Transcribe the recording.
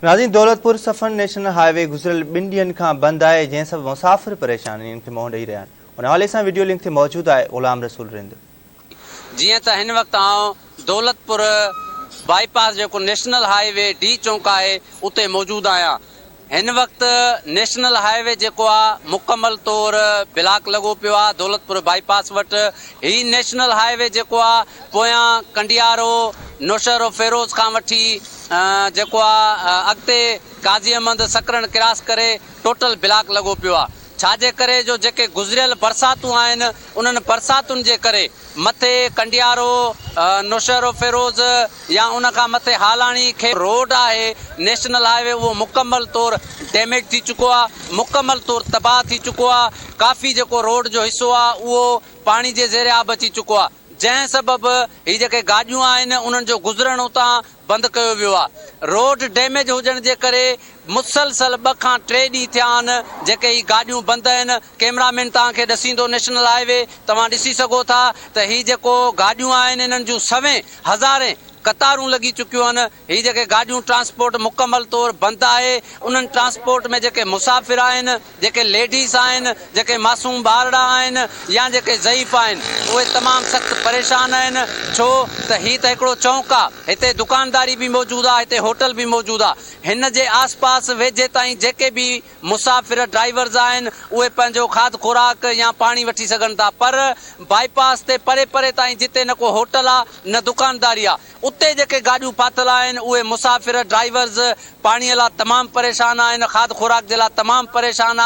ناظرين Daulatpur سفن national high V گذريل ٻن ڏينهن کان بند آهي جنهن سبب مسافر پريشانين کي منهن ڏئي رهيا آهن ان حوالي سان وڊيو لنڪ تي موجود آهي غلام رسول رند. جيئن ته هن وقت آئون دولتپور بائي پاس جيڪو نيشنل هاء وي ڊي چونڪ آهي اتي موجود آهيان هن وقت نيشنل هاء وي جيڪو آ مڪمل طور بلاڪ لڳو پيو آ دولتپور بائي پاس وٽ هي نيشنل هاء وي جيڪو آ پويان ڪنڊيارو نوشهروفيروز کان وٺي جيڪو آ اڳتي قاضي احمد سڪرنڊ ڪراس ڪري ٽوٽل بلاڪ لڳو پيو آ ڇا جي ڪري جو جيڪي گذريل برساتون آهن انهن برساتن جي ڪري مٿي ڪنڊيارو نوشهروفيروز يا ان کان مٿي هالاڻي کي روڊ آهي نيشنل هاء وي اهو مڪمل طور ڊيميج ٿي چڪو آ مڪمل طور تباهه ٿي چڪو آ ڪافي جيڪو روڊ جو حصو آ اهو پاڻي جي زير آب اچي چڪو آ جنهن سبب هي جيڪي گاڏيون آهن انهن جو گذرڻ اتان بند ڪيو ويو آهي. روڊ ڊيميج هجڻ جي ڪري مسلسل ٻه کان ٽي ڏينهن ٿيا آهن جيڪي هي گاڏيون بند آهن. ڪيمرا مين توهان کي ڏسيندو نيشنل هاء وي توهان ڏسي سگهو ٿا ته هي جيڪو گاڏيون آهن انهن جون سوين هزارين قطارون لڳي چڪيون آهن. هي جيڪي گاڏيون ٽرانسپورٽ مڪمل طور بند آهي انهن ٽرانسپورٽ ۾ جيڪي مسافر آهن جيڪي ليڊيز آهن، جيڪي معصوم ٻارڙا آهن يا جيڪي ضعيف آهن، اهي تمام سخت پريشان آهن، ڇو ته هي ته هڪڙو چونڪ آ، هتي دڪانداري به موجود آ، هتي هوٽل به موجود آ، هن جي آس پاس ويجهي تائين جيڪي به مسافر ڊرائيورز آهن، اهي پنهنجو کاڌ خوراڪ يا پاڻي وٺي سگهن ٿا، پر بائي پاس تي پري پري تائين جتي نه ڪو هوٽل آ، نه دڪانداري آ. اتي جيڪي گاڏيون ڦاٿل آهن اهي مسافر، ڊرائيورز پاڻي لا تمام پريشان آهن، کاڌ خوراڪ جي لا تمام پريشان آهن.